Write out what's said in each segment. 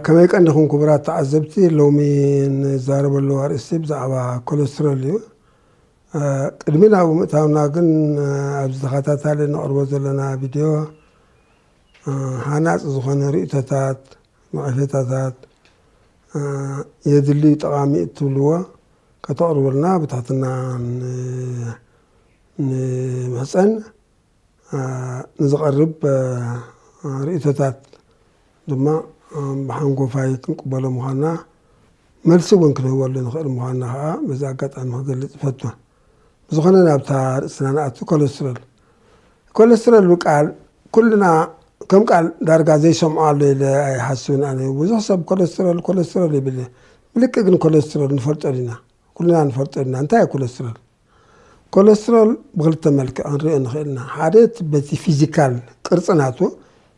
ከመይ ቀኒኹም ክቡራት ተዓዘብቲ? ሎሚ ንዛረበሉ ኣርእስቲ ብዛዕባ ኮለስትሮል እዩ። እ፣ ቅድሚ ናብኡ ምእታውና ግን፣ እ፣ ኣብዚ ተኸታታሊ ነቕርቦ ዘለና ቪድዮ፣ እ፣ ሃናጺ ዝኾነ ርእይቶታት፣ ነቐፌታታት፣ እ፣ የድሊ እዩ፣ ጠቓሚ እዩ እትብልዎ ከተቕርቡልና ብትሕትና ን-፣ ንምሕጸን። እ፣ ንዝቐርብ፣ እ፣ ርእይቶታት ድማ፣ እ፣ ብሓንጎፋይ ክንቅበሎ ምዃንና፣ መልሲ እውን ክንህበሉ ንኽእል ምዃንና ከዓ በዚ ኣጋጣሚ ክገልጽ እፈቱ። ብዝኾነ ናብታ ርእስና ንኣቱ። ኮለስትሮል። ኮለስትሮል ብቃል ኩልና ከም ቃል ዳርጋ ዘይሰምዖ ኣሎ ኢለ ኣይሓስብን ኣነ። ብዙሕ ሰብ ኮለስትሮል፣ ኮለስትሮል ይብል። ብልክዕ ግን ኮለስትሮል ንፈልጦ ዲና? ኩልና ንፈልጦ ዲና? እንታይ እዩ ኮለስትሮል? ኮለስትሮል ብክልተ መልክዕ ክንሪኦ ንኽእል ኢና። ሓደ እቲ በቲ ፊዚካል ቅርጺ ናቱ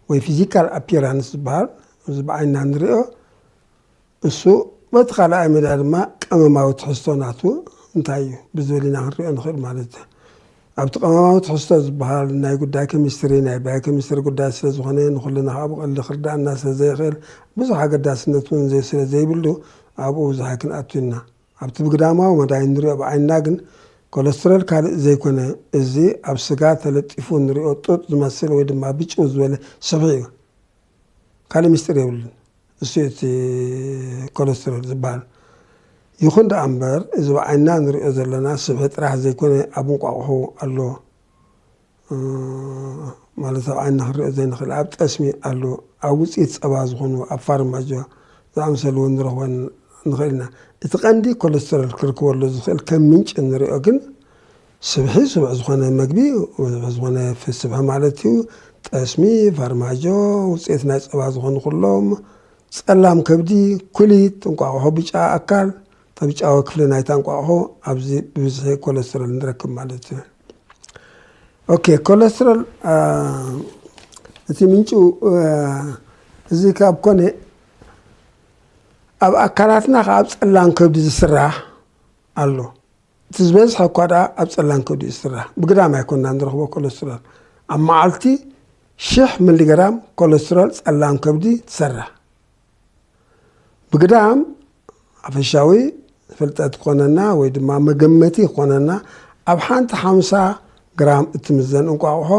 ወይ ፊዚካል ኣፒራንስ ዝበሃል፣ እዚ ብዓይንና ንሪኦ፣ እሱ በቲ ካልኣይ ሜዳ ድማ ቀመማዊ ትሕዝቶ ናቱ እንታይ እዩ ብዝብል ኢና ክንሪኦ ንኽእል ማለት እዩ። ኣብቲ ቀመማዊ ትሕዝቶ ዝበሃል ናይ ጉዳይ ኬሚስትሪ፣ ናይ ባዮ ኬሚስትሪ ጉዳይ ስለ ዝኾነ ንኹልና ከዓ ብቐሊሉ ክርዳእና ስለ ዘይኽእል ብዙሕ ኣገዳስነት እውን ዘይ-፣ ስለ ዘይብሉ ኣብኡ ብዙሕ ኣይክንኣቱ ኢና። ኣብቲ ብግዳማዊ መዳይ እንሪኦ ብዓይንና ግን ኮለስትሮል ካልእ ዘይኮነ እዚ ኣብ ስጋ ተለጢፉ እንሪኦ ጡጥ ዝመስል ወይ ድማ ብጭው ዝበለ ስብሒ እዩ። ካልእ ምስጢር የብሉን። እሱ እዩ እቲ ኮለስትሮል ዝበሃል። ይኹን ደኣ እምበር እዚ ብዓይንና ንሪኦ ዘለና ስብሒ ጥራሕ ዘይኮነ ኣብ እንቋቑሖ ኣሎ። እ፣ ማለት ኣብ ዓይንና ክንሪኦ ዘይንኽእል ኣብ ጠስሚ ኣሎ። ኣብ ውፅኢት ፀባ ዝኾኑ ኣብ ፋርማጆ ዝኣምሰሉ እውን ንረኽቦ ንኽእል ኢና። እቲ ቀንዲ ኮለስትሮል ክርከበሉ ዝኽእል ከም ምንጪ እንሪኦ ግን ስብሒ፣ ስቡሕ ዝኾነ መግቢ፣ ስቡሕ ዝኾነ ስብሒ ማለት እዩ። ጠስሚ፣ ፋርማጆ፣ ውፅኢት ናይ ፀባ ዝኾኑ ኩሎም፣ ፀላም ከብዲ፣ ኩሊት፣ እንቋቑሖ፣ ብጫ ኣካል፣ ተብጫዊ ክፍሊ ናይታ እንቋቑሖ ኣብዚ ብብዝሒ ኮለስትሮል ንረክብ ማለት እዩ። ኦኬ፣ ኮለስትሮል፣ አ፣ እቲ ምንጩ፣ አ፣ እዚ ካብ ኮነ ኣብ ኣካላትና ካብ ፀላም ከብዲ ዝስራሕ ኣሎ። እቲ ዝበዝሐ እኳ ደኣ ኣብ ጸላም ከብዲ እዩ ዝስራሕ። ብግዳም ኣይኮንና ንረኽቦ ኮለስትሮል። ኣብ መዓልቲ ሽሕ ሚሊግራም ኮለስትሮል ጸላም ከብዲ ትሰርሕ። ብግዳም ሓፈሻዊ ፍልጠት ክኾነና ወይ ድማ መገመቲ ክኾነና፣ ኣብ ሓንቲ ሓምሳ ግራም እትምዘን እንቋቑሖ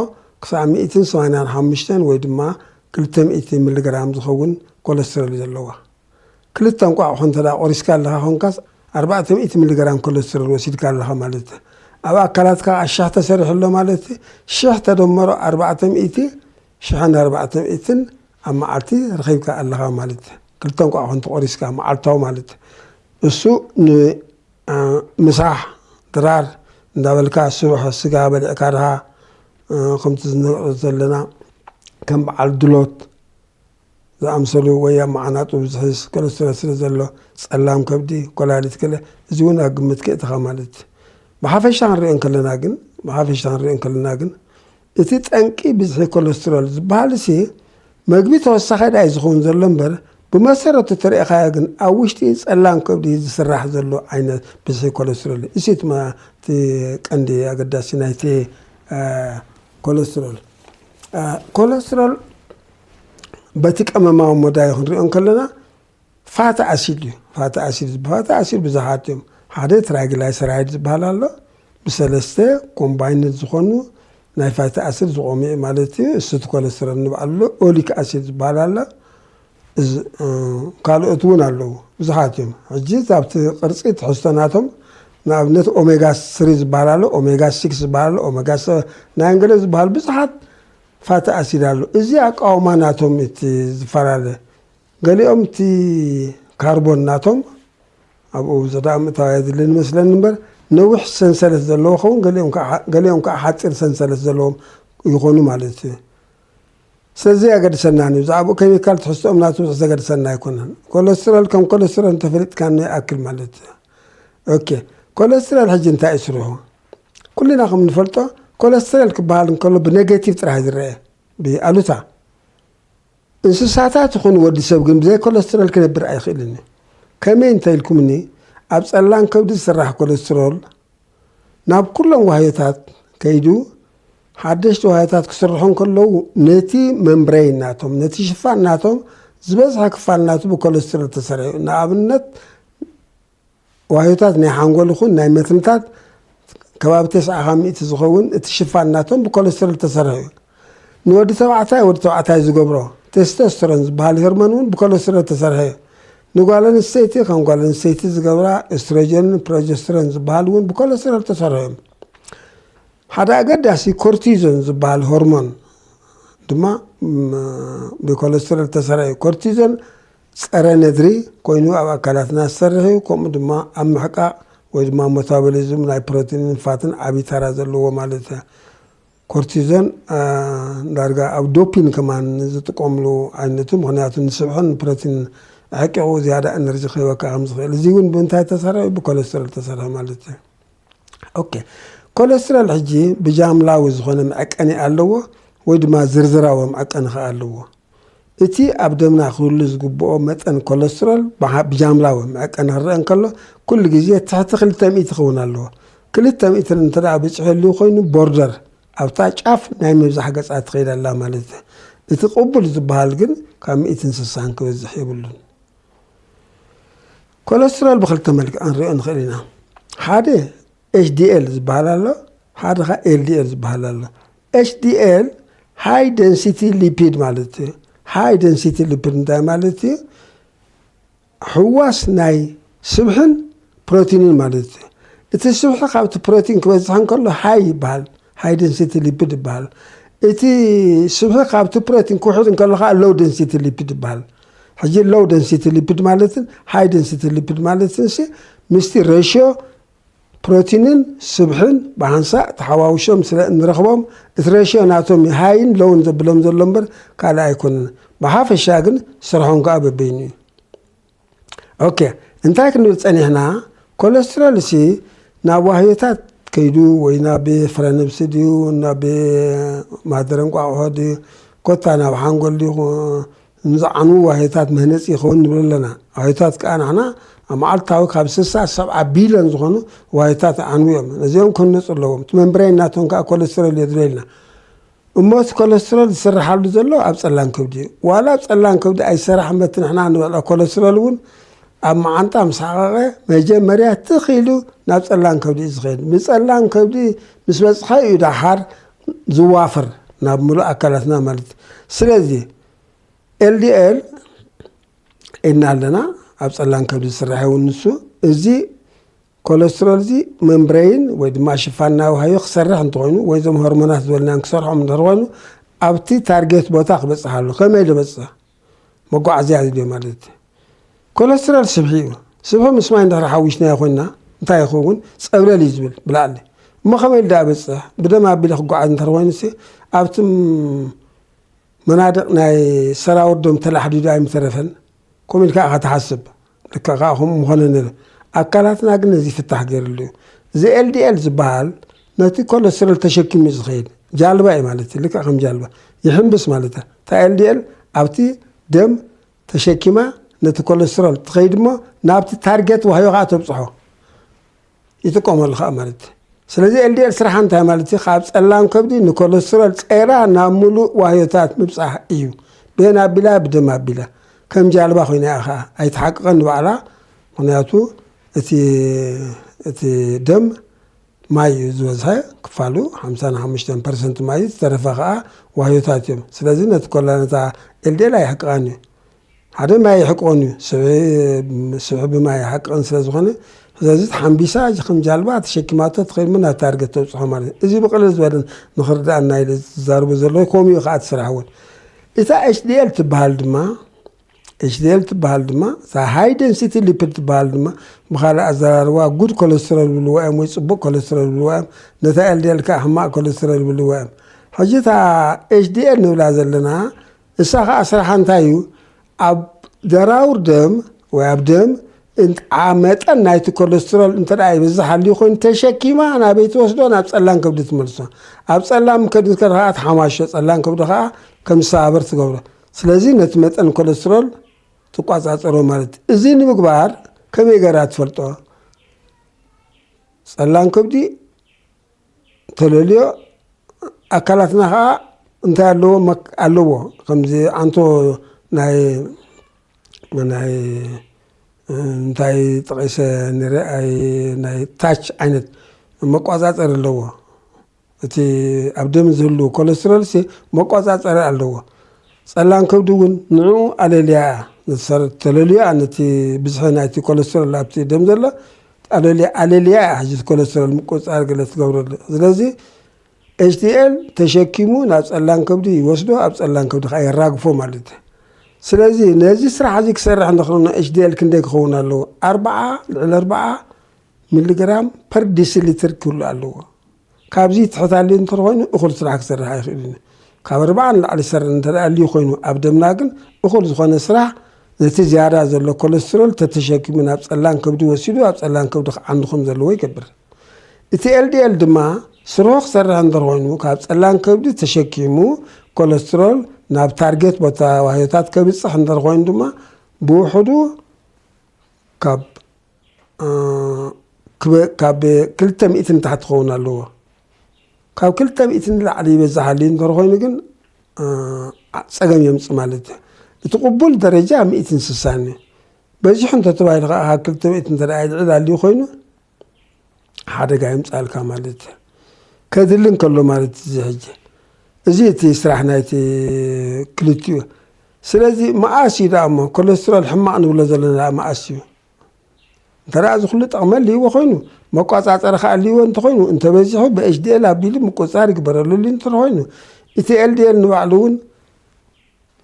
ክሳብ ሚእትን ሰማንያን ሓሙሽተን ወይ ድማ ክልተ ሚእቲ ሚሊግራም ዝኸውን ኮለስትሮል እዩ ዘለዋ። ክልተ እንቋቑሖ እንተ ደኣ ቆሪስካ ኣለኻ ኾንካስ፣ ኣርባዕተ ሚእቲ ሚሊግራም ኮለስትሮል ወሲድካ ኣለኻ ማለት እዩ። ኣብ ኣካላትካ ኣሻሕ ተሰሪሑ ኣሎ ማለት እዩ። ሽሕ ተደመሮ ኣርባዕተ ሚእቲ፣ ሽሕን ኣርባዕተ ሚእትን ኣብ መዓልቲ ረኺብካ ኣለኻ ማለት እዩ። ክልተ እንቋቑሖ እንተ ቆሪስካ መዓልታዊ ማለት እዩ። እሱ ን-፣ እ፣ ምሳሕ፣ ድራር እንዳበልካ፣ ስቡሕ ስጋ በሊዕካ ድኻ፣ እ፣ ከምቲ ዝንሪኦ ዘለና ከም በዓል ድሎት ዝኣምሰሉ ወይ ኣብ መዓናጡ ብዝሒ ኮለስትሮል ስለ ዘሎ፣ ጸላም ከብዲ፣ ኮላሊት ገለ፣ እዚ እውን ኣብ ግምት ከእትኻ ማለት እዩ። ብሓፈሻ ክንሪኦ እንከለና ግን፣ ብሓፈሻ ክንሪኦ እንከለና ግን፣ እቲ ጠንቂ ብዝሒ ኮለስትሮል ዝበሃልሲ መግቢ ተወሳኺ ዳይ ዝኸውን ዘሎ እምበር፣ ብመሰረቱ ተሪእኻዮ ግን ኣብ ውሽጢ ጸላም ከብዲ ዝስራሕ ዘሎ ዓይነት ብዝሒ ኮለስትሮል እዩ። እዚ እቲ ማ-፣ እቲ ቀንዲ ኣገዳሲ ናይቲ፣ እ፣ ኮለስትሮል። እ፣ ኮለስትሮል በቲ ቀመማዊ መዳዩ ክንሪኦ እንከለና ፋቲ ኣሲድ እዩ። ፋቲ ኣሲድ፣ ፋቲ ኣሲድ ብዙሓት እዮም። ሓደ ትራይግላይሰራይድ ዝበሃል ኣሎ። ብሰለስተ ኮምባይንድ ዝኾኑ ናይ ፋቲ ኣሲድ ዝቖመ እዩ ማለት እዩ። እሱ እቲ ኮለስትሮል ንባዕሉ ኦሊክ ኣሲድ ዝበሃል ኣሎ። እዚ፣ እ፣ ካልኦት እውን ኣለዉ። ብዙሓት እዮም። ሕጂ ኣብቲ ቅርጺ ትሕዝቶ ናቶም ንኣብነት ኦሜጋ ስሪ ዝበሃል ኣሎ፣ ኦሜጋ ሲክስ ዝበሃል ኣሎ፣ ኦሜጋ ሰ-፣ ናይን ገለ ዝበሃል ብዙሓት ፋቲ ኣሲድ ኣሎ። እዚ ኣቃውማ ናቶም እቲ ዝፈላለ። ገሊኦም እቲ ካርቦን ናቶም ኣብኡ ብዙሕ ደኣ ምእታው ኣየድልን ይመስለኒ እምበር፣ ነዊሕ ሰንሰለት ዘለዎ ኸውን፣ ገሊኦም ከዓ፣ ገሊኦም ከዓ ሓፂር ሰንሰለት ዘለዎም ይኾኑ ማለት እዩ። ስለዚ ኣየገድሰናን እዩ። ብዛዕባኡ ኬሚካል ትሕዝቶኦም ናቱ ብዙሕ ዘገድሰና ኣይኮነን። ኮለስትሮል ከም ኮለስትሮል እንተፈሊጥካዮ ይኣክል ማለት እዩ። ኦኬ፣ ኮለስትሮል ሕጂ እንታይ እዩ ስርሑ? ኩልና ከም ንፈልጦ ኮለስትሮል ክበሃል እንከሎ ብኔጌቲቭ ጥራሕ እዩ ዝረአ፣ ብኣሉታ። እንስሳታት ይኹን ወዲ ሰብ ግን ብዘይ ኮለስትሮል ክነብር ኣይኽእልን እዩ። ከመይ እንተ ኢልኩምኒ፣ ኣብ ጸላም ከብዲ ዝስራሕ ኮለስትሮል ናብ ኩሎም ዋህዮታት ከይዱ፣ ሓደሽቲ ዋህዮታት ክስርሑ እንከለዉ፣ ነቲ መምብሬን ናቶም፣ ነቲ ሽፋን ናቶም ዝበዝሐ ክፋል ናቱ ብኮለስትሮል ተሰርሑ እዩ። ንኣብነት ዋህዮታት ናይ ሓንጎል ይኹን ናይ መትንታት ከባቢ ተስዓ ካብ ሚእቲ ዝኸውን እቲ ሽፋን ናቶም ብኮለስትሮል ተሰርሑ እዩ። ንወዲ ተባዕታይ ወዲ ተባዕታይ ዝገብሮ ቴስቶስትሮን ዝበሃል ሆርሞን እውን ብኮለስትሮል ተሰርሑ እዩ። ንጓል ኣንስተይቲ ከም ጓል ኣንስተይቲ ዝገብራ ኤስትሮጀንን ፕሮጀስትሮን ዝበሃል እውን ብኮለስትሮል ተሰርሑ እዮም። ሓደ ኣገዳሲ ኮርቲዞን ዝበሃል ሆርሞን ድማ ብኮለስትሮል ተሰርሑ እዩ። ኮርቲዞን ፀረ ነድሪ ኮይኑ ኣብ ኣካላትና ዝሰርሕ እዩ። ከምኡ ድማ ኣብ ምሕቃቕ ወይ ድማ ሞታቦሊዝም ናይ ፕሮቲንን ፋትን ዓብዪ ተራ ዘለዎ ማለት እዩ። ኮርቲዞን ዳርጋ ኣብ ዶፒን ከማን ዝጥቀምሉ ዓይነቱ፣ ምክንያቱ ንስብሕን ፕሮቲን ኣሕቂቑ ዝያዳ ኤነርጂ ክህበካ ከም ዝኽእል። እዚ እውን ብምንታይ ተሰርሑ? ብኮለስትሮል ተሰርሑ ማለት እዩ። ኦኬ፣ ኮለስትሮል ሕጂ ብጃምላዊ ዝኾነ መዐቀኒ ኣለዎ ወይ ድማ ዝርዝራዊ መዐቀኒ ከኣ ኣለዎ። እቲ ኣብ ደምና ክህሉ ዝግብኦ መጠን ኮለስትሮል ብጃምላዊ መዐቀኒ ክረአ እንከሎ ኩሉ ግዜ ትሕቲ ክልተ ሚእቲ ክኸውን ኣለዎ። ክልተ ሚእቲ እንተ ደኣ በጺሑ ይህልው ኮይኑ ቦርደር ኣብታ ጫፍ ናይ ምብዛሕ ገጻ ትኸይድ ኣላ ማለት እዩ። እቲ ቅቡል ዝበሃል ግን ካብ ሚእትን ስሳን ክበዝሕ የብሉን። ኮለስትሮል ብክልተ መልክዕ ክንሪኦ ንኽእል ኢና። ሓደ ኤች ዲ ኤል ዝበሃል ኣሎ፣ ሓደ ኸዓ ኤል ዲ ኤል ዝበሃል ኣሎ። ኤች ዲ ኤል ሃይ ደንሲቲ ሊፒድ ማለት እዩ። ሃይ ደንሲቲ ሊፒድ እንታይ ማለት እዩ? ሕዋስ ናይ ስብሕን ፕሮቲንን ማለት እዩ። እቲ ስብሒ ካብቲ ፕሮቲን ክበዝሕ እንከሎ ሃይ ይበሃል፣ ሃይ ደንሲቲ ሊፒድ ይበሃል። እቲ ስብሒ ካብቲ ፕሮቲን ክውሕድ እንከሎ ከዓ ሎው ደንሲቲ ሊፒድ ይበሃል። ሕጂ ሎው ደንሲቲ ሊፒድ ማለትን ሃይ ደንሲቲ ሊፒድ ማለትን ሲ ምስቲ ሬሽዮ ፕሮቲንን ስብሕን ብሓንሳእ ተሓዋውሾም ስለ እንረኽቦም እቲ ሬሽዮ ናቶም ሃይን ሎውን ዘብሎም ዘሎ እምበር ካልእ ኣይኮነን። ብሓፈሻ ግን ስርሖም ከዓ በበይኑ እዩ። ኦኬ፣ እንታይ ክንብል ጸኒሕና? ኮለስትሮል ሲ ናብ ዋህዮታት ከይዱ ወይ ናብ ፍረ ነብሲ ድዩ ናብ ማህደረ እንቋቑሖ ድዩ ኮታ ናብ ሓንጎል ድዩ ንዝዓንዉ ዋህዮታት መህነፂ ይኸውን ንብል ኣለና። ዋህዮታት ከዓ ንሕና ኣብ መዓልታዊ ካብ ስሳ ሰብዓ ቢልዮን ዝኾኑ ዋህዮታት ይዓንዉ እዮም። ነዚኦም ክህነፁ ኣለዎም። እቲ መምብሬን ናቶም ከዓ ኮለስትሮል የድልዮ ኢልና። እሞ እቲ ኮለስትሮል ዝስርሓሉ ዘሎ ኣብ ጸላም ከብዲ እዩ። ዋላ ኣብ ጸላም ከብዲ ኣይሰራሕ እምበቲ ንሕና ንበልዖ ኮለስትሮል እውን ኣብ መዓንጣ ምስ ሓቐቐ መጀመርያ ትኽ ኢሉ ናብ ጸላም ከብዲ እዩ ዝኸይድ። ብጸላም ከብዲ ምስ በጽሐ እዩ ደሓር ዝዋፈር ናብ ምሉእ ኣካላትና ማለት እዩ። ስለዚ ኤል ዲ ኤል ኢልና ኣለና ኣብ ጸላም ከብዲ ዝስራሕ እውን ንሱ። እዚ ኮለስትሮል እዚ መምብሬይን ወይ ድማ ሽፋን ናይ ዋህዮ ክሰርሕ እንተኾይኑ ወይ እዞም ሆርሞናት ዝበልናዮም ክሰርሖም እንድሕር ኮይኑ ኣብቲ ታርጌት ቦታ ክበጽሕ ኣሎ። ከመይ ዝበጽሕ? መጓዓዝያ ድልዮ ማለት እዩ። ኮለስትሮል ስብሒ እዩ። ስብሒ ምስ ማይ እንድሕር ሓዊስናዮ ኮይንና እንታይ ይኸውን? ጸብለል እዩ ዝብል ብላዕሊ። እሞ ከመይ ኢሉ ደኣ በጽሕ? ብደም ኣቢለ ክጓዓዝ እንድሕር ኮይኑሲ ኣብቲ መናድቕ ናይ ሰራውር ደም ተላሕዲዱ ኣይምተረፈን። ከምኡ ኢልካ ኢኻ ትሓስብ። ልክዕ ከኣ ከምኡ ምኾነ ነይሩ። ኣካላትና ግን ነዚ ፍታሕ ገይርሉ እዩ። እዚ ኤል ዲ ኤል ዝበሃል ነቲ ኮለስትሮል ተሸኪሙ እዩ ዝኸይድ። ጃልባ እዩ ማለት እዩ። ልክዕ ከም ጃልባ ይሕምብስ ማለት እዩ። እታ ኤል ዲ ኤል ኣብቲ ደም ተሸኪማ ነቲ ኮለስትሮል ትኸይድ እሞ ናብቲ ታርጌት ዋህዮ ከኣ ተብጽሖ። ይጥቀመሉ ከዓ ማለት እዩ። ስለዚ ኤል ዲ ኤል ስራሓ እንታይ ማለት እዩ? ካብ ጸላም ከብዲ ንኮለስትሮል ጸይራ ናብ ሙሉእ ዋህዮታት ምብጻሕ እዩ። በየን ኣቢላ? ብደም ኣቢላ። ከም ጃልባ ኮይና እያ ከዓ ኣይትሓቅቐን ንባዕላ። ምክንያቱ እቲ እቲ ደም ማይ እዩ ዝበዝሐ ክፋሉ፣ ሓምሳ ሓሙሽተ ፐርሰንት ማይ እዩ፣ ዝተረፈ ከዓ ዋህዮታት እዮም። ስለዚ ነቲ ኮላ ነታ ኤል ዲ ኤል ኣይሕቅቓን እዩ። ሓደ ማይ ይሕቅቕን እዩ፣ ስብሒ ብማይ ይሓቅቕን ስለ ዝኾነ፣ ስለዚ ተሓምቢሳ እዚ ከም ጃልባ ተሸኪማቶ ትኸይድ ምን ናብ ታርገት ተብፅሖ ማለት እዩ። እዚ ብቕልል ዝበለ ንኽርዳእ እናይለ ዝዛርቦ ዘለኹ ከምኡ እዩ ከዓ እቲ ስራሕ እውን። እታ ኤች ዲ ኤል ትበሃል ድማ ኤች ዲ ኤል ትበሃል ድማ እታ ሃይ ደንሲቲ ሊፒድ ትበሃል ድማ ብኻልእ ኣዘራርባ ጉድ ኮለስትሮል ይብልዋ እዮም ወይ ፅቡቅ ኮለስትሮል ይብልዋ እዮም። ነታ ኤል ዲ ኤል ከዓ ሕማቅ ኮለስትሮል ይብልዋ እዮም። ሕጂ እታ ኤች ዲ ኤል ንብላ ዘለና እሳ ከዓ ስራሓ እንታይ እዩ? ኣብ ደራውር ደም ወይ ኣብ ደም እንት- ዓ- መጠን ናይቲ ኮለስትሮል እንተ ደኣ ይበዝሕ ሃልዩ ኮይኑ ተሸኪማ ናበይ ትወስዶ? ናብ ጸላም ከብዲ ትመልሶ። ኣብ ጸላም ከብዲ ከ ከዓ ትሓማሾ፣ ጸላም ከብዲ ከዓ ከም ዝሰባበር ትገብሮ። ስለዚ ነቲ መጠን ኮለስትሮል ትቋጻጸሮ ማለት እዩ። እዚ ንምግባር ከመይ ገይራ ትፈልጦ? ጸላም ከብዲ ተለልዮ ኣካላትና ከዓ እንታይ ኣለዎ መክ- ኣለዎ ከምዚ ዓንቶ ናይ ናይ እንታይ ጠቒሰ ነረ ናይ ታች ዓይነት መቋጻጸሪ ኣለዎ። እቲ ኣብ ደም ዝህሉ ኮለስትሮል ሲ መቋጻጸሪ ኣለዎ። ጸላም ከብዲ እውን ንዕኡ ኣለልያ እያ። ተለልያ ነቲ ብዝሒ ናይቲ ኮለስትሮል ኣብቲ ደም ዘሎ ኣለልያ እያ። ሕጂ ኮለስትሮል ምቁጽጻር ገለ ትገብረሉ። ስለዚ ኤች ዲ ኤል ተሸኪሙ ናብ ጸላም ከብዲ ይወስዶ፣ ኣብ ጸላም ከብዲ ከዓ የራግፎ ማለት እዩ። ስለዚ ነዚ ስራሕ እዚ ክሰርሕ እንተኽእልና ኤች ዲ ኤል ክንደይ ክኸውን ኣለዎ? ኣርባዓ፣ ልዕሊ ኣርባዓ ሚሊግራም ፐር ዲሲሊትር ክህሉ ኣለዎ። ካብዚ ትሕት ኣልዩ እንተኾይኑ እኹል ስራሕ ክሰርሕ ኣይኽእልን እዩ። ካብ ኣርባዓ ንላዕሊ ዝሰርሕ እንተ ኣልዩ ኮይኑ ኣብ ደምና ግን እኹል ዝኾነ ስራሕ ነቲ ዝያዳ ዘሎ ኮለስትሮል ተተሸኪሙ ናብ ጸላም ከብዲ ወሲዱ ኣብ ጸላም ከብዲ ክዓንዱ ከም ዘለዎ ይገብር። እቲ ኤል ዲ ኤል ድማ ስርሑ ክሰርሕ እንተኾይኑ ካብ ጸላም ከብዲ ተሸኪሙ ኮለስትሮል ናብ ታርጌት ቦታ ዋህዮታት ከብጽሕ እንተኾይኑ ድማ ብውሕዱ ካብ ካብ ክልተ ሚእቲ ንታሕቲ ክኸውን ኣለዎ። ካብ ክልተ ሚእቲ ንላዕሊ ይበዝሕ ኣልዩ እንተኾይኑ ግን ጸገም የምጽእ ማለት እዩ። እቲ ቅቡል ደረጃ ሚእትን ስሳን እዩ። በዚሑ እንተተባሂሉ ከዓ ካብ ክልተ ሚእቲ እንተ ልዕል ኣልዩ ኮይኑ ሓደጋ ይምጻልካ ማለት እዩ። ከድሊ እንከሎ ማለት እዚ ሕጂ እዚ እቲ ስራሕ ናይቲ ክልቲኡ። ስለዚ መኣስ እዩ ደኣ እሞ ኮለስትሮል ሕማቕ ንብሎ ዘለና ደኣ መኣስ እዩ? እንተ ደኣ እዚ ኩሉ ጠቕሚ ኣልይዎ ኮይኑ መቋጻጸሪ ከኣ ኣልይዎ እንተኾይኑ እንተበዚሑ ብኤች ዲ ኤል ኣቢሉ ምቁጽጻር ይግበረሉ ኣልዩ እንተኾይኑ እቲ ኤል ዲ ኤል ንባዕሉ እውን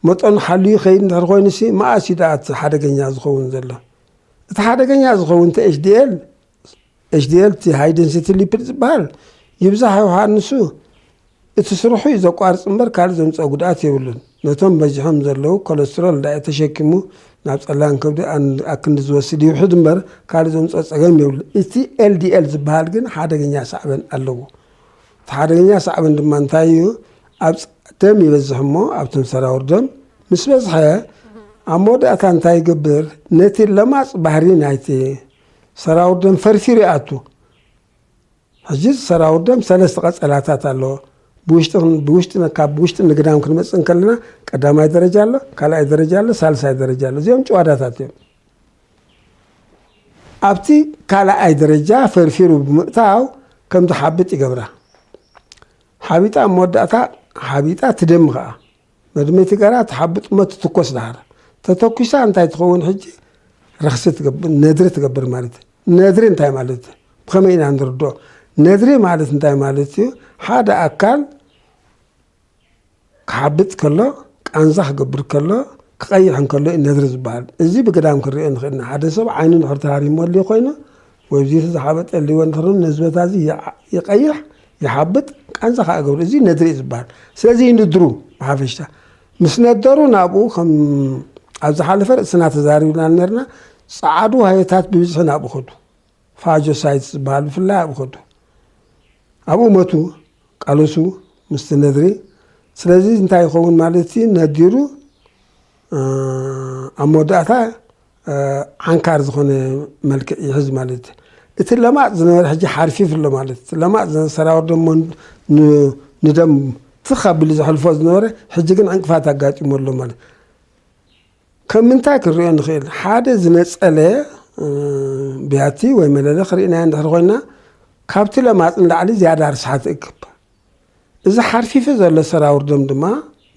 መጠኑ ሓልዩ ይኸይድ እንድሕር ኮይኑ ሲ መኣስ እዩ ደኣ እቲ ሓደገኛ ዝኸውን ዘሎ? እቲ ሓደገኛ ዝኸውን እቲ ኤች ዲ ኤል ኤች ዲ ኤል እቲ ሃይ ደንሲቲ ሊፒድ ዝበሃል ይብዛሕ ይውሓድ ንሱ እቲ ስርሑ እዩ ዘቋርጽ እምበር ካልእ ዘምጽኦ ጉድኣት የብሉን። ነቶም በዚሖም ዘለዉ ኮለስትሮል እንዳ ተሸኪሙ ናብ ጸላም ከብዲ ኣን- ኣክንዲ ዝወስድ ይውሕድ እምበር ካልእ ዘምጽኦ ጸገም የብሉን። እቲ ኤል ዲ ኤል ዝበሃል ግን ሓደገኛ ሳዕበን ኣለዎ። እቲ ሓደገኛ ሳዕበን ድማ እንታይ እዩ? ኣብ ጸ- ደም ይበዝሕ እሞ ኣብቶም ሰራውር ደም ምስ በዝሐ ኣብ መወዳእታ እንታይ ይገብር? ነቲ ለማጽ ባህሪ ናይቲ ሰራውር ደም ፈርፊሩ ይኣቱ። ሕጂ ሰራውር ደም ሰለስተ ቀጸላታት ኣለዎ። ብውሽጢ ክን- ብውሽጢ ን- ካብ ውሽጢ ንግዳም ክንመጽእ እንከለና ቀዳማይ ደረጃ ኣሎ፣ ካልኣይ ደረጃ ኣሎ፣ ሳልሳይ ደረጃ ኣሎ። እዚኦም ጭዋዳታት እዮም። ኣብቲ ካልኣይ ደረጃ ፈርፊሩ ብምእታው ከም ዝሓብጥ ይገብራ። ሓቢጣ ኣብ መወዳእታ ሓቢጣ ትደሚ ኸዓ መድመይቲ ጋራ ትሓብጥ እሞ ትትኮስ ደሓር ተተኩሳ እንታይ ትኸውን? ሕጂ ረኽሲ ትገብር፣ ነድሪ ትገብር ማለት እዩ። ነድሪ እንታይ ማለት እዩ? ብኸመይ ኢና ንርድኦ? ነድሪ ማለት እንታይ ማለት እዩ? ሓደ ኣካል ክሓብጥ ከሎ፣ ቃንዛ ክገብር ከሎ፣ ክቐይሕ እንከሎ እዩ ነድሪ ዝበሃል። እዚ ብግዳም ክንሪኦ ንኽእል ኢና። ሓደ ሰብ ዓይኑ እንድሕር ተሃሪሙ ኣልዩ ኮይኑ ወይ ብዚቱ ዝሓበጠ ኣልይዎ እንተኾይኑ ነዚ ቦታ እዚ ይዓ- ይቐይሕ፣ ይሓብጥ፣ ቃንዛ ከዓ ገብር። እዚ ነድሪ እዩ ዝበሃል። ስለዚ ይንድሩ ብሓፈሽታ። ምስ ነደሩ ናብኡ ከም ኣብ ዝሓለፈ ርእስና ተዛሪብና ነርና፣ ጸዓዱ ዋህዮታት ብብዝሒ ናብኡ ኸዱ። ፋጆሳይትስ ዝበሃል ብፍላይ ኣብኡ ኸዱ። ኣብኡ መቱ፣ ቃለሱ ምስቲ ነድሪ። ስለዚ እንታይ ይኸውን ማለት እዩ? ነዲሩ ኣብ መወዳእታ ዓንካር ዝኾነ መልክዕ ይሕዝ ማለት እዩ። እቲ ለማፅ ዝነበረ ሕጂ ሓርፊፍ ኣሎ ማለት እዩ። ለማፅ ዝነበረ ሰራወር ደሞ ንደም ትኽ ኣቢሉ ዘሕልፎ ዝነበረ ሕጂ ግን ዕንቅፋት ኣጋጢሞ ኣሎ ማለት እዩ። ከም ምንታይ ክንሪኦ ንኽእል? ሓደ ዝነፀለ ብያቲ ወይ መለለ ክርኢናዮ እንድሕር ኮይና ካብቲ ለማፅ ንላዕሊ ዝያዳ ርስሓት እክብ። እዚ ሓርፊፊ ዘሎ ሰራውር ደም ድማ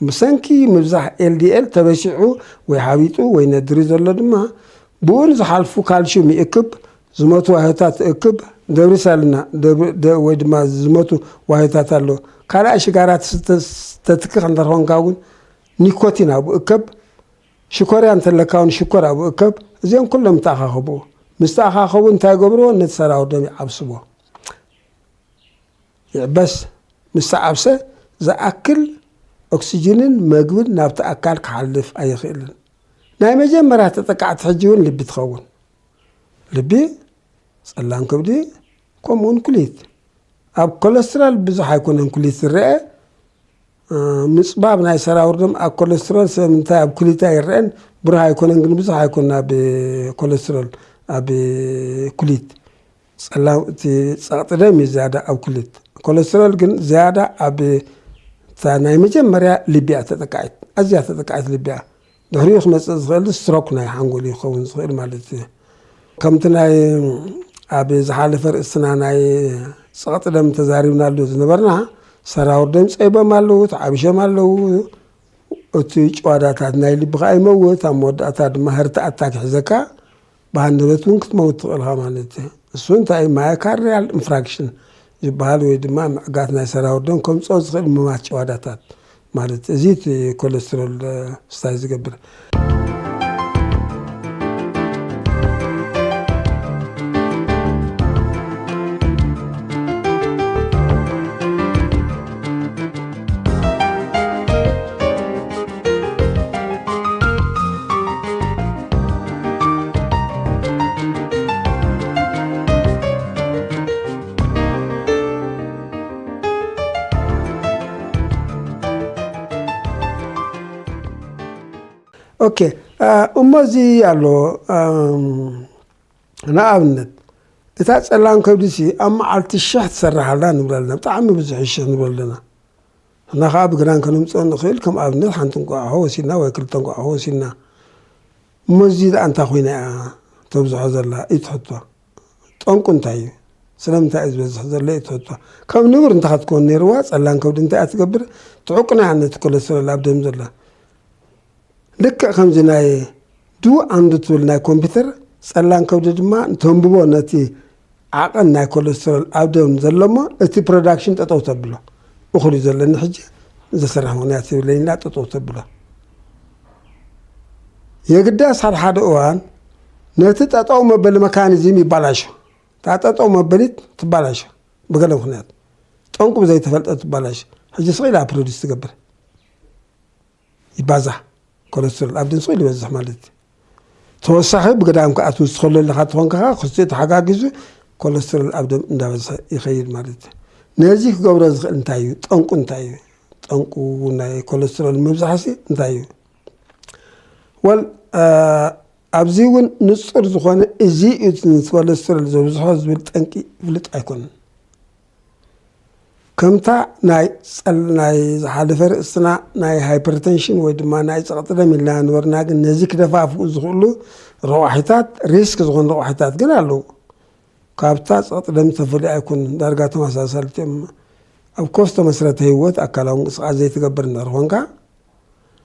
ብሰንኪ ምብዛሕ ኤልዲኤል ተበሲዑ ወይ ሓቢጡ ወይ ነድሪ ዘሎ ድማ ብኡ ንዝሓልፉ ካልሽዩም ይእክብ፣ ዝመቱ ዋህዮታት እክብ፣ ደብሪ ሳልና ወይ ድማ ዝመቱ ዋህዮታት ኣሎ። ካልኣይ ሽጋራ ተትክኽ እንተርኾንካ እውን ኒኮቲን ኣብኡ እከብ፣ ሽኮርያ እንተለካ እውን ሽኮር ኣብኡ እከብ። እዚኦም ኩሎም ተኣኻኸብዎ። ምስ ተኣኻኸቡ እንታይ ገብርዎ? ነቲ ሰራውር ደም ይዓብስዎ። ይዕበስ። ምስ ተዓብሰ ዝኣክል ኦክስጅንን መግብን ናብቲ ኣካል ክሓልፍ ኣይኽእልን። ናይ መጀመርያ ተጠቃዕቲ ሕጂ እውን ልቢ ትኸውን። ልቢ፣ ጸላም ከብዲ፣ ከምኡውን ኩሊት። ኣብ ኮለስትራል ብዙሕ ኣይኮነን ኩሊት ዝረአ። ምጽባብ ናይ ሰራውር ደም ኣብ ኮለስትሮል ሰብ እንታይ ኣብ ኩሊት ኣይረአን። ብሩህ ኣይኮነን ግን ብዙሕ ኣይኮነን ኣብ ኮለስትሮል ኣብ ኩሊት። ጸላም እቲ ጸቕጢ ደም እዩ ዝያዳ ኣብ ኩሊት። ኮለስትሮል ግን ዝያዳ ኣብ እታ ናይ መጀመርያ ልቢ እያ ተጠቃዒት፣ ኣዝያ ተጠቃዒት ልቢ እያ። ድሕሪኡ ክመፅእ ዝኽእል ስትሮክ ናይ ሓንጎል ይኸውን ዝኽእል ማለት እዩ። ከምቲ ናይ ኣብ ዝሓለፈ ርእስና ናይ ፀቕጢ ደም ተዛሪብናሉ ዝነበርና፣ ሰራውር ደም ፀይቦም ኣለዉ፣ ተዓቢሾም ኣለዉ። እቲ ጭዋዳታት ናይ ልቢ ከዓ ይመውት፣ ኣብ መወዳእታ ድማ ህርቲ ኣታክ ሒዘካ ብሃንደበት እውን ክትመውት ትኽእልኻ ማለት እዩ። እሱ እንታይ ማዮካርዲያል ኢንፍራክሽን ዝበሃል ወይ ድማ ምዕጋት ናይ ሰራውር ደም ከምፅኦ ዝኽእል ምማት ጭዋዳታት ማለት እዚ እቲ ኮለስትሮል ስታይ ዝገብር። ኦኬ፣ እሞ እዚ ኣሎ። ንኣብነት እታ ጸላም ከብዲ ሲ ኣብ መዓልቲ ሽሕ ትሰርሓላ ንብለልና፣ ብጣዕሚ ብዙሕ ሽሕ ንብለልና። እና ከዓ ብግዳን ከነምፅኦ ንኽእል። ከም ኣብነት ሓንቲ እንቋቑሖ ወሲድና ወይ ክልተ እንቋቑሖ ወሲድና። እሞ እዚ ደኣ እንታይ ኮይና እያ ተብዝሖ ዘላ? እዩ ትሕቶ። ጠንቁ እንታይ እዩ? ስለምንታይ እዩ ዝበዝሕ ዘሎ? እዩ ትሕቶ። ከም ንቡር እንተ ክትኮን ነይርዋ፣ ጸላም ከብዲ እንታይ እያ ትገብር? ትዕቁና እያ ነቲ ኮለስትሮል ኣብ ደም ዘላ። ልክዕ ከምዚ ናይ ዱ ኣንዱ ትብል ናይ ኮምፒውተር፣ ጸላም ከብዲ ድማ ንተንብቦ ነቲ ዓቐን ናይ ኮለስትሮል ኣብ ደም ዘሎ እሞ፣ እቲ ፕሮዳክሽን ጠጠው ተብሎ። እኹል እዩ ዘለኒ ሕጂ፣ ዘስርሕ ምኽንያት የብለይና፣ ጠጠው ተብሎ። የግዳስ ሓደ ሓደ እዋን ነቲ ጠጠው መበሊ መካኒዝም ይባላሾ። እታ ጠጠው መበሊት ትባላሾ ብገለ ምኽንያት። ጠንቁ ብዘይተፈልጠ ትባላሾ። ሕጂ ስቕ ኢላ ፕሮዲስ ትገብር። ይባዛሕ። ኮለስትሮል ኣብ ደም ስቕ ኢሉ ይበዝሕ ማለት እዩ። ተወሳኺ ብገዳም ክኣትው ዝኸሎ ኣለኻ ተኾንካ ኸዓ፣ ክልቲኡ ተሓጋጊዙ ኮለስትሮል ኣብ ደም እንዳበዝሐ ይኸይድ ማለት እዩ። ነዚ ክገብሮ ዝኽእል እንታይ እዩ? ጠንቁ እንታይ እዩ? ጠንቁ ናይ ኮለስትሮል ምብዛሕሲ እንታይ እዩ? ወል፣ እ፣ ኣብዚ እውን ንጹር ዝኾነ እዚ እዩ እቲ ኮለስትሮል ዘብዝሖ ዝብል ጠንቂ ፍሉጥ ኣይኮነን። ከምታ ናይ ጸል-፣ ናይ ዝሓለፈ ርእስና ናይ ሃይፐርተንሽን ወይ ድማ ናይ ጸቕጢ ደም ኢልና ነበርና፣ ግን ነዚ ክደፋፍኡ ዝኽእሉ ረቋሒታት፣ ሪስክ ዝኾኑ ረቋሒታት ግን ኣለዉ። ካብታ ጸቕጢ ደም ዝተፈልዩ ኣይኮኑን፣ ዳርጋ ተመሳሳልቲ እዮም። ኣብ ኮፍ ዝተመስረተ ህይወት፣ ኣካላዊ ምንቅስቃስ ዘይትገብር እንድሕር ኾንካ፣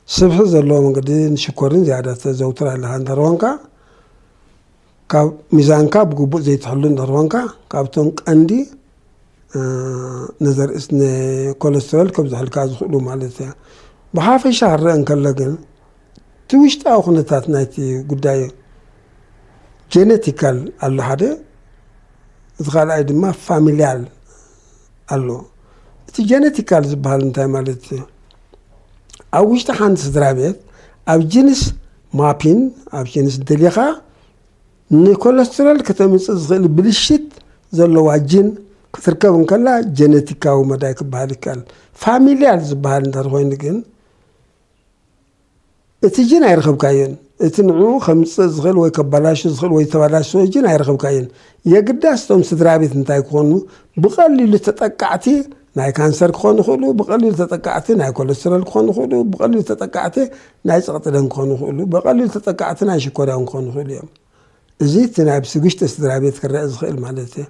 ስብሒ ዘለዎ መንገዲ ንሽኮርን ዝያዳ ተዘውትር ኣለኻ እንድሕር ኾንካ፣ ካብ ሚዛንካ ብግቡእ ዘይትሕሉ እንድሕር ኾንካ፣ ካብቶም ቀንዲ፣ እ፣ ነዘርእስ ንኮለስትሮል ከብዝሑልካ ዝኽእሉ ማለት እያ። ብሓፈሻ ክረአ እንከሎ ግን፣ እቲ ውሽጣዊ ኩነታት ናይቲ ጉዳይ ጀነቲካል ኣሎ ሓደ፣ እቲ ካልኣይ ድማ ፋሚልያል ኣሎ። እቲ ጀነቲካል ዝበሃል እንታይ ማለት እዩ? ኣብ ውሽጢ ሓንቲ ስድራ ቤት ኣብ ጂንስ ማፒን፣ ኣብ ጂንስ ደሊኻ ንኮለስትሮል ከተምጽእ ዝኽእል ብልሽት ዘለዋ ጂን ክትርከብ እንከላ ጀነቲካዊ መዳይ ክበሃል ይከኣል። ፋሚልያል ዝበሃል እንተኾይኑ ግን እቲ ጂን ኣይረኸብካዮን። እቲ ንዕኡ ከምጽእ ዝኽእል ወይ ከባላሹ ዝኽእል ወይ ዝተባላሸወ ጂን ኣይረኸብካዮን። የግዳስ እቶም ስድራ ቤት እንታይ ክኾኑ? ብቐሊሉ ተጠቃዕቲ ናይ ካንሰር ክኾኑ ይኽእሉ፣ ብቐሊሉ ተጠቃዕቲ ናይ ኮለስትሮል ክኾኑ ይኽእሉ፣ ብቐሊሉ ተጠቃዕቲ ናይ ጸቕጢ ደም ክኾኑ ይኽእሉ፣ ብቐሊሉ ተጠቃዕቲ ናይ ሽኮር እውን ክኾኑ ይኽእሉ እዮም። እዚ እቲ ናይ ብስግሽተ ስድራ ቤት ክረአ ዝኽእል ማለት እዩ።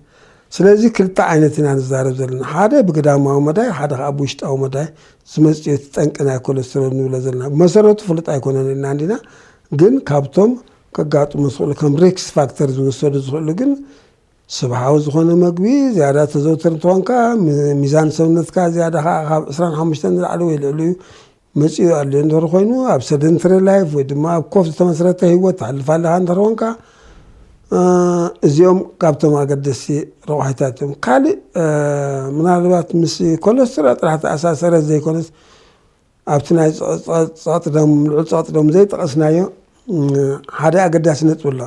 ስለዚ ክልተ ዓይነት ኢና ንዛረብ ዘለና። ሓደ ብግዳማዊ መዳይ፣ ሓደ ከዓ ብውሽጣዊ መዳይ ዝመፅእ እቲ ጠንቂ ናይ ኮለስትሮል ንብሎ ዘለና። ብመሰረቱ ፍሉጥ ኣይኮነን ኢልና እንዲና፣ ግን ካብቶም ከጋጥሙ ዝኽእሉ ከም ሪክስ ፋክተር ዝወሰዱ ዝኽእሉ ግን ስብሓዊ ዝኾነ መግቢ ዝያዳ ተዘውትር እንተኾንካ፣ ሚ-፣ ሚዛን ሰውነትካ ዝያዳ ከዓ ካብ ዕስራን ሓሙሽተን ንላዕሊ ወይ ልዕሊኡ መፂኡ ኣሎ እንድሕር ኮይኑ፣ ኣብ ሰደንተሪ ላይፍ ወይ ድማ ኣብ ኮፍ ዝተመስረተ ህይወት ተሕልፍ ኣለኻ እንድሕር ኮንካ፣ እ፣ እዚኦም ካብቶም ኣገደስቲ ረቋሒታት እዮም። ካልእ፣ እ፣ ምናልባት ምስ ኮለስትሮል ጥራሕ ተኣሳሰረ ዘይኮነስ፣ ኣብቲ ናይ ጸ-፣ ጸ-፣ ጸቕጢ ደም፣ ልዑል ጸቕጢ ደም ዘይጠቐስናዮ፣ እ፣ ሓደ ኣገዳሲ ነጥቢ ኣሎ።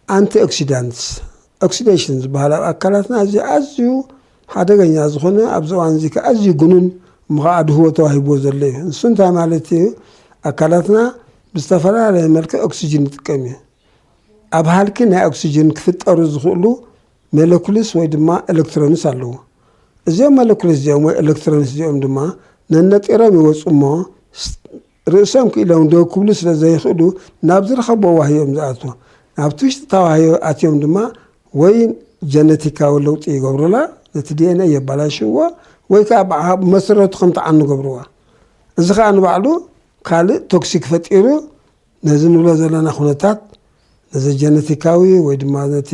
ኣንቲ ኦክሲዳንትስ፣ ኦክሲዴሽን ዝበሃል ኣብ ኣካላትና ኣዝዩ፣ ኣዝዩ ሓደገኛ ዝኾነ፣ ኣብዚ እዋን እዚ ከኣ ኣዝዩ ግኑን እሞ ከኣ ድህቦ ተዋሂብዎ ዘሎ እዩ። ንሱ እንታይ ማለት እዩ? ኣካላትና ብዝተፈላለየ መልክዕ ኦክሲጅን ይጥቀም እዩ። ኣብ ሃልኪ ናይ ኦክሲጅን ክፍጠሩ ዝኽእሉ ሞለኩልስ ወይ ድማ ኤሌክትሮንስ ኣለዉ። እዚኦም ሞለኩልስ እዚኦም ወይ ኤሌክትሮንስ እዚኦም ድማ ነነጢሮም ይወጹ እሞ ስ-፣ ርእሶም ክኢሎም ደው ክብሉ ስለ ዘይኽእሉ ናብ ዝረኸብዎ ዋህዮም ዝኣትዉ። ናብቲ ውሽጢ ተዋህዮ ኣትዮም ድማ ወይ ጀነቲካዊ ለውጢ ይገብሩላ፣ ነቲ ዲኤንኤ የባላሽዎ፣ ወይ ከዓ ብዓ-፣ ብመሰረቱ ከም ትዓኑ ገብርዋ። እዚ ከዓ ንባዕሉ ካልእ ቶክሲክ ፈጢሩ ነዚ ንብሎ ዘለና ኩነታት፣ ነዚ ጀነቲካዊ ወይ ድማ ነቲ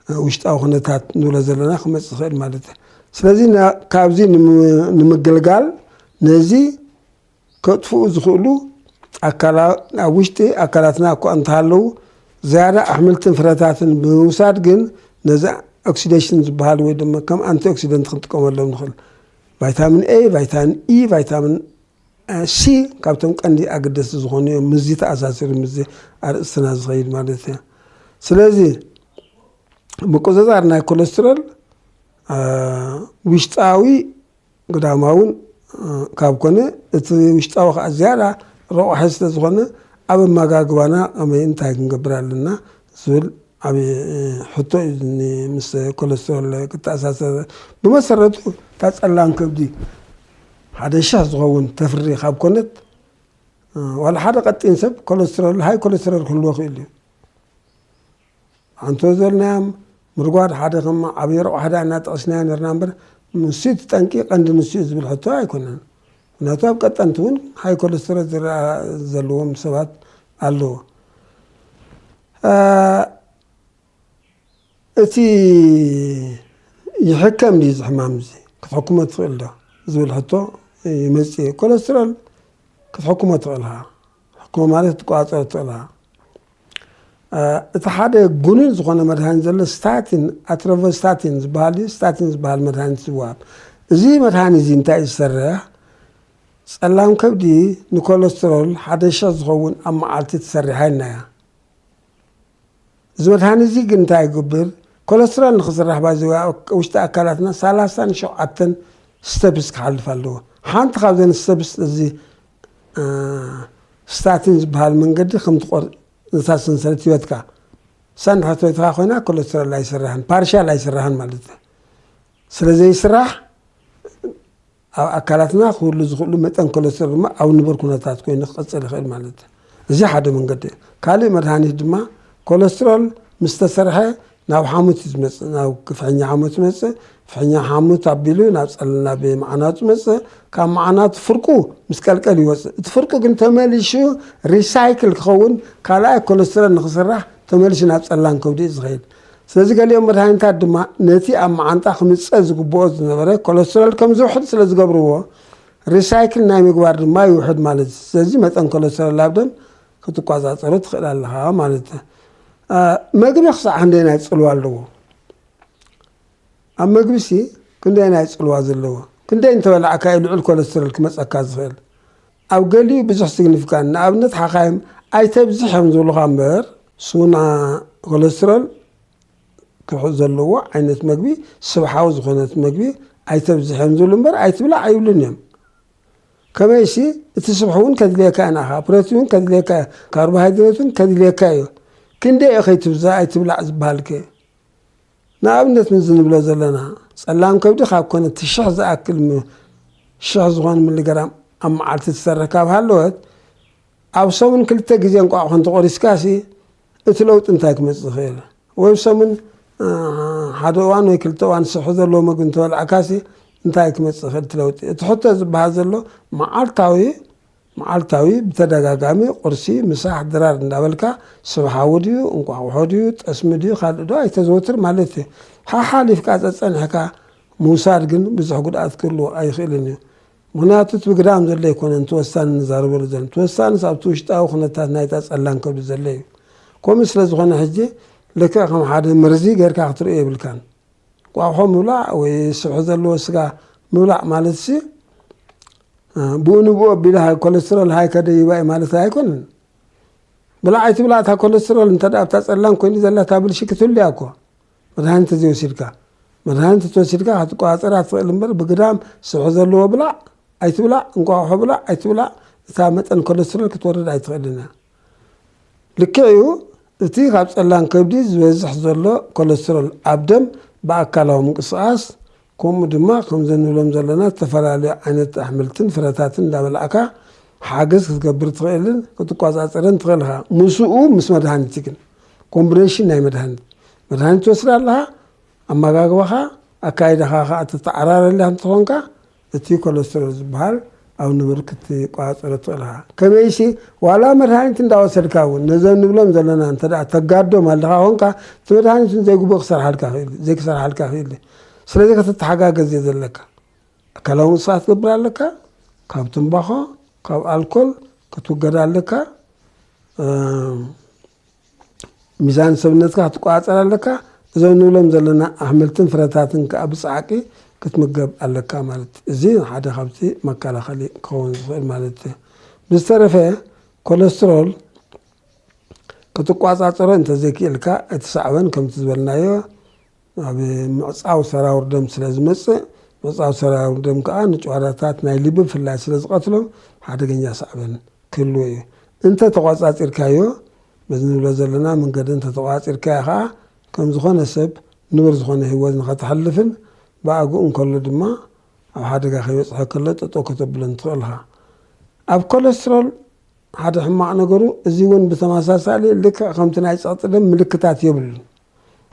ውሽጣዊ ኩነታት ንብሎ ዘለና ክመጽእ ይኽእል ማለት እዩ። ስለዚ ና-፣ ካብዚ ንም-፣ ንምግልጋል ነዚ ከጥፍኡ ዝኽእሉ ኣካላ-፣ ኣብ ውሽጢ ኣካላትና እኳ እንተሃለዉ፣ ዝያዳ ኣሕምልትን ፍረታትን ብምውሳድ ግን ነዚ ኦክሲዴሽን ዝበሃል ወይ ድማ ከም ኣንቲኦክሲደንት ክንጥቀመሎም ንኽእል። ቫይታሚን ኤ፣ ቫይታሚን ኢ፣ ቫይታሚን ሲ ካብቶም ቀንዲ ኣገደስቲ ዝኾኑ እዮም። ምስዚ ተኣሳሲሩ ምስዚ ኣርእስትና ዝኸይድ ማለት እዩ። ስለዚ ምቁጽጻር ናይ ኮለስትሮል፣ አ፣ ውሽጣዊ ግዳማውን፣ አ፣ ካብ ኮነ፣ እቲ ውሽጣዊ ከዓ ዝያዳ ረቑሒ ስለ ዝኾነ፣ ኣብ ኣመጋግባና ከመይ እንታይ ክንገብር ኣለና ዝብል ዓብዪ፣ እ፣ ሕቶ እዩ። እኒ ምስ ኮለስትሮል ክተኣሳሰር፣ ብመሰረቱ እታ ጸላም ከብዲ ሓደ ሽሕ ዝኸውን ተፍሪ ካብ ኮነት፣ እ፣ ዋላ ሓደ ቀጢን ሰብ ኮለስትሮል፣ ሃይ ኮለስትሮል ክህልዎ ክእል እዩ። ኣንቶ ዘልናዮም ምርጓድ ሓደ ከም ዓብዪ ረቑሒ ዳ እናጠቐስናዮ ነርና እምበር፣ ንሱ እቲ ጠንቂ ቀንዲ ንሱ እዩ ዝብል ሕቶ ኣይኮነን። ምክንያቱ ኣብ ቀጠንቲ እውን ሃይ ኮለስትሮል ዝረኣ ዘለዎም ሰባት ኣለዎ። እ፣ እቲ ይሕከም ድዩ እዚ ሕማም እዚ? ክትሕክሞ ትኽእል ዶ ዝብል ሕቶ ይመጽእ እዩ። ኮለስትሮል ክትሕክሞ ትኽእል ኢኻ። ሕክሞ ማለት ክትቆጻጸሮ ትኽእል ኢኻ። እ፣ እቲ ሓደ ጉኑን ዝኾነ መድሃኒት ዘሎ ስታቲን፣ ኣትሮቨስታቲን ዝበሃል እዩ። ስታቲን ዝበሃል መድሃኒት ዝወሃብ። እዚ መድሃኒት እዚ እንታይ እዩ ዝሰርሕ? ጸላም ከብዲ ንኮለስትሮል ሓደ ሽሕ ዝኸውን ኣብ መዓልቲ ትሰርሕ ኢልና እያ። እዚ መድሃኒት እዚ ግን እንታይ ይገብር? ኮለስትሮል ንኽስራሕ ባዚ ውሽጢ ኣካላትና ሰላሳን ሸውዓተን ስተፕስ ክሓልፍ ኣለዎ። ሓንቲ ካብዘን ስተፕስ እዚ፣ እ፣ ስታቲን ዝበሃል መንገዲ ከም ትቆር-፣ ነታ ሰንሰለት ህይወትካ ሳንድሕት ህይወትካ ኮይና ኮለስትሮል ኣይስራሕን፣ ፓርሻል ኣይስራሕን ማለት እዩ። ስለ ዘይስራሕ ኣብ ኣካላትና ክህሉ ዝኽእሉ መጠን ኮለስትሮል ድማ ኣብ ንቡር ኩነታት ኮይኑ ክቕጽል ይኽእል ማለት እዩ። እዚ ሓደ መንገዲ እዩ። ካልእ መድሃኒት ድማ ኮለስትሮል ምስ ተሰርሐ ናብ ሓሙት እዩ ዝመጽእ፣ ናብ ፍሕኛ ሓሙት ይመጽእ። ፍሕኛ ሓሙት ኣቢሉ ናብ ጸል-፣ ናብ መዓናጡ ይመጽእ። ካብ መዓናጡ ፍርቁ ምስ ቀልቀል ይወጽእ። እቲ ፍርቁ ግን ተመሊሹ ሪሳይክል ክኸውን፣ ካልኣይ ኮለስትሮል ንኽስራሕ ተመሊሹ ናብ ጸላም ከብዲ እዩ ዝኸይድ። ስለዚ ገሊኦም መድሃኒታት ድማ ነቲ ኣብ መዓንጣ ክምጸእ ዝግብኦ ዝነበረ ኮለስትሮል ከም ዝውሕድ ስለ ዝገብርዎ፣ ሪሳይክል ናይ ምግባር ድማ ይውሕድ ማለት እዩ። ስለዚ መጠን ኮለስትሮል ኣብ ደም ክትቆጻጸሮ ትኽእል ኣለኻ ማለት እዩ። እ፣ መግቢ ክሳዕ ክንደየናይ ጽልዋ ኣለዎ? ኣብ መግቢሲ ክንደየናይ ጽልዋ ዘለዎ? ክንደይ እንተበላዕካ እዩ ልዑል ኮለስትሮል ክመጸካ ዝኽእል? ኣብ ገሊኡ ብዙሕ ሲግኒፊካንት፣ ንኣብነት ሓኻይም ኣይተብዝሕ እዮም ዝብሉኻ እምበር፣ ስውና ኮለስትሮል ክሕ-፣ ዘለዎ ዓይነት መግቢ፣ ስብሓዊ ዝኾነት መግቢ ኣይተብዝሕ እዮም ዝብሉ እምበር ኣይትብላዕ ኣይብሉን እዮም። ከመይሲ እቲ ስብሒ እውን ከድልየካ እዩ፣ ናኻ ፕሮቲን እውን ከድልየካ እዩ፣ ካርቦሃይድሬት እውን ከድልየካ እዩ። ክንደይ እዩ ከይትብዛ ኣይትብላዕ ዝበሃልከ? ንኣብነት ንዚ ንብሎ ዘለና ጸላም ከብዲ ካብ ኮነ እቲ ሽሕ ዝኣክል ም-፣ ሽሕ ዝኾነ ሚሊግራም ኣብ መዓልቲ ትሰርሕ ካብ ሃለወት፣ ኣብ ሰሙን ክልተ ግዜ እንቋቑሖ እንተቖሪስካሲ እቲ ለውጢ እንታይ ክመጽእ ይኽእል? ወይ ኣብ ሰሙን፣ እ፣ ሓደ እዋን ወይ ክልተ እዋን ስብሒ ዘለዎ መግቢ እንተበላዕካሲ እንታይ ክመጽእ ይኽእል እቲ ለውጢ? እቲ ሕቶ ዝበሃል ዘሎ መዓልታዊ፣ መዓልታዊ ብተደጋጋሚ ቁርሲ፣ ምሳሕ፣ ድራር እንዳበልካ ስብሓዊ ድዩ፣ እንቋቑሖ ድዩ፣ ጠስሚ ድዩ፣ ካልእ ዶ ኣይተዘወትር ማለት እዩ። ሓሓሊፍካ ጸጸኒሕካ ምውሳድ ግን ብዙሕ ጉድኣት ክህልዎ ኣይኽእልን እዩ። ምኽንያቱ እቲ ብግዳም ዘሎ ኣይኮነን እቲ ወሳኒ ንዛረበሉ ዘለና። እቲ ወሳንስ ኣብቲ ውሽጣዊ ኩነታት ናይታ ጸላም ከብዲ ዘሎ እዩ። ከምኡ ስለ ዝኾነ ሕጂ ልክዕ ከም ሓደ መርዚ ጌርካ ክትርእዮ የብልካን። እንቋቑሖ ምብላዕ ወይ ስብሒ ዘለዎ ስጋ ምብላዕ ማለትሲ፣ እ፣ ብኡ ንብኡ ኣቢሉ ሃይ ኮለስትሮል ሃይ ከደይባ እዩ ማለት ኣይኮነን። ብላዕ ኣይትብላዕ፣ እታ ኮለስትሮል እንተ ደኣ ኣብታ ጸላም ኮይኑ ዘላ እታ ብልሽክ ትህሉ እያ እኮ። መድሃኒት ተዘይወሲድካ፣ መድሃኒት ተወሲድካ ክትቆጻጸራ ትኽእል እምበር፣ ብግዳም ስብሒ ዘለዎ ብላዕ ኣይትብላዕ፣ እንቋቑሖ ብላዕ ኣይትብላዕ፣ እታ መጠን ኮለስትሮል ክትወርድ ኣይትኽእልን እያ። ልክዕ እዩ፣ እቲ ካብ ጸላም ከብዲ ዝበዝሕ ዘሎ ኮለስትሮል ኣብ ደም ብኣካላዊ ምንቅስቓስ፣ ከምኡ ድማ ከምዚ ንብሎም ዘለና ዝተፈላለዩ ዓይነት ኣሕምልትን ፍረታትን እንዳበላዕካ ሓገዝ ክትገብር ትኽእልን ክትቋጻጸርን ትኽእል ኢኻ። ምስኡ ምስ መድሃኒት ግን ኮምቢኔሽን ናይ መድሃኒት መድሃኒት ትወስድ ኣለኻ። ኣመጋግባኻ ኣካይዳኻ ከዓ ትተዓራረላ እንትኾንካ እቲ ኮለስትሮል ዝበሃል ኣብ ንብር ክትቋጸሮ ትኽእል ኢኻ። ከመይሲ ዋላ መድሃኒት እንዳወሰድካ እውን ነዞም ንብሎም ዘለና እንተ ደኣ ተጋዶም ኣለኻ ኮንካ እቲ መድሃኒት እውን ዘይግቡእ ክሰርሓልካ ይኽእል እዩ፣ ዘይክሰርሓልካ ይኽእል እዩ። ስለዚ ክትተሓጋገዝ እየ ዘለካ። ኣካላዊ ምንቅስቃስ ትገብር ኣለካ። ካብ ትንባኾ፣ ካብ ኣልኮል ክትውገድ ኣለካ። ሚዛን ሰብነትካ ክትቆፃፀር ኣለካ። እዞም ንብሎም ዘለና ኣሕምልትን ፍረታትን ከዓ ብፃዕቂ ክትምገብ ኣለካ ማለት እዩ። እዚ ሓደ ካብቲ መከላኸሊ ክኸውን ዝኽእል ማለት እዩ። ብዝተረፈ ኮለስትሮል ክትቋፃፀሮ እንተዘይክእልካ እቲ ሳዕበን ከምቲ ዝበልናዮ ኣብ ምዕፃው ሰራውር ደም ስለ ዝመፅእ ምዕፃው ሰራውር ደም ከዓ ንጭዋዳታት ናይ ልቢ ብፍላይ ስለ ዝቐትሎም ሓደገኛ ሳዕበን ክህልዎ እዩ። እንተ ተቋፃፂርካዮ በዚ ንብሎ ዘለና መንገዲ እንተ ተቋፂርካዮ ከዓ ከም ዝኾነ ሰብ ንቡር ዝኾነ ህይወት ንኸተሕልፍን ብኣግኡ እንከሎ ድማ ኣብ ሓደጋ ከይበፅሐ ከሎ ጠጠው ከተብሎ እንትኽእል ኢኻ። ኣብ ኮለስትሮል ሓደ ሕማቕ ነገሩ እዚ እውን ብተመሳሳሊ ልክዕ ከምቲ ናይ ፀቕጢ ደም ምልክታት የብሉን።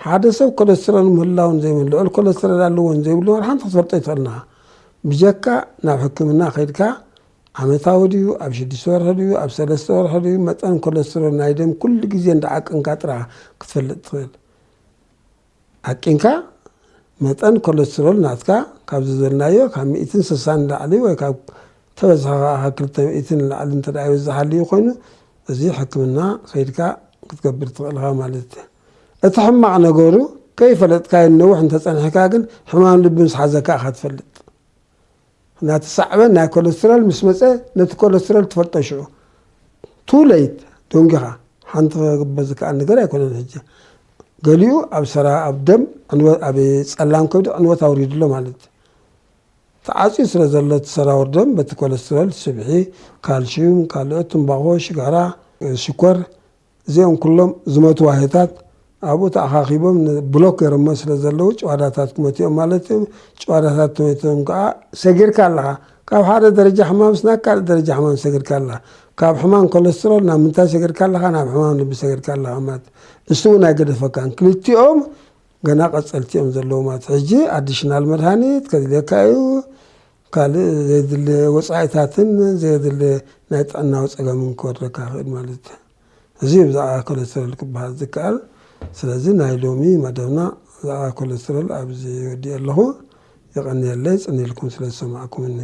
ሓደ ሰብ ኮለስትሮል ምህላውን ዘይብሉ ልዑል ኮለስትሮል ኣለዎን ዘይብሉ ወላ ሓንቲ ክትፈልጦ ይትኽእልና። ብጀካ ናብ ሕክምና ከይድካ ዓመታዊ ድዩ ኣብ ሽዱሽተ ወርሒ ድዩ ኣብ ሰለስተ ወርሒ ድዩ መጠን ኮለስትሮል ናይ ደም ኩሉ ግዜ እንዳዓቀንካ ጥራ ክትፈልጥ ትኽእል። ዓቂንካ መጠን ኮለስትሮል ናትካ ካብ ዝበልናዮ ካብ ሚእትን ስሳን ንላዕሊ ወይ ካብ ተበዝሐ ከዓ ካብ ክልተ ሚእትን ንላዕሊ እንተ ደኣ ይበዝሕ ሃልዩ ኮይኑ እዚ ሕክምና ከይድካ ክትገብር ትኽእል ኢኻ ማለት እዩ። እቲ ሕማቕ ነገሩ ከይፈለጥካዮ ነዊሕ እንተፀኒሕካ ግን ሕማም ልቢ ምስ ሓዘካ ኢኻ ትፈልጥ። ናቲ ሳዕበን ናይ ኮለስትሮል ምስ መፀ ነቲ ኮለስትሮል ትፈልጦ ሽዑ። ቱ ለይት ደንጊኻ ሓንቲ ክግበር ዝከኣል ነገር ኣይኮነን። ሕጂ ገሊኡ ኣብ ሰራ ኣብ ደም ዕንወት ኣብ ፀላም ከብዲ ዕንወት ኣውሪዱ ኣሎ ማለት እዩ። ተዓፅዩ ስለ ዘሎ እቲ ሰራውር ደም በቲ ኮለስትሮል፣ ስብሒ፣ ካልሽዩም፣ ካልኦት ትንባኾ፣ ሽጋራ፣ ሽኮር እዚኦም ኩሎም ዝመቱ ዋህዮታት ኣብኡ ተኣኻኺቦም ን- ብሎክ ገይሮሞ ስለ ዘለዉ ጭዋዳታት ክመቱ እዮም ማለት እዮም። ጭዋዳታት ተመቶም ከዓ ሰጊርካ ኣለኻ። ካብ ሓደ ደረጃ ሕማምስ ናብ ካልእ ደረጃ ሕማም ሰጊርካ ኣለኻ። ካብ ሕማም ኮለስትሮል ናብ ምንታይ ሰጊርካ ኣለኻ? ናብ ሕማም ልቢ ሰጊርካ ኣለኻ ማለት እዩ። እሱ እውን ኣይገደፈካን። ክልቲኦም ገና ቀፀልቲ እዮም ዘለዉ ማለት እዩ። ሕጂ ኣዲሽናል መድሃኒት ከድልየካ እዩ። ካልእ ዘየድሊ ወፃኢታትን ዘየድሊ ናይ ጥዕናዊ ፀገምን ክወርደካ ይኽእል ማለት እዩ። እዚ ብዛዕባ ኮለስትሮል ክበሃል ዝከኣል። ስለዚ ናይ ሎሚ መደብና ብዛዕባ ኮለስትሮል ኣብዚ ወዲእ ኣለኹ። የቐንየለይ ፅን ኢልኩም ስለ ዝሰማዕኩምኒ።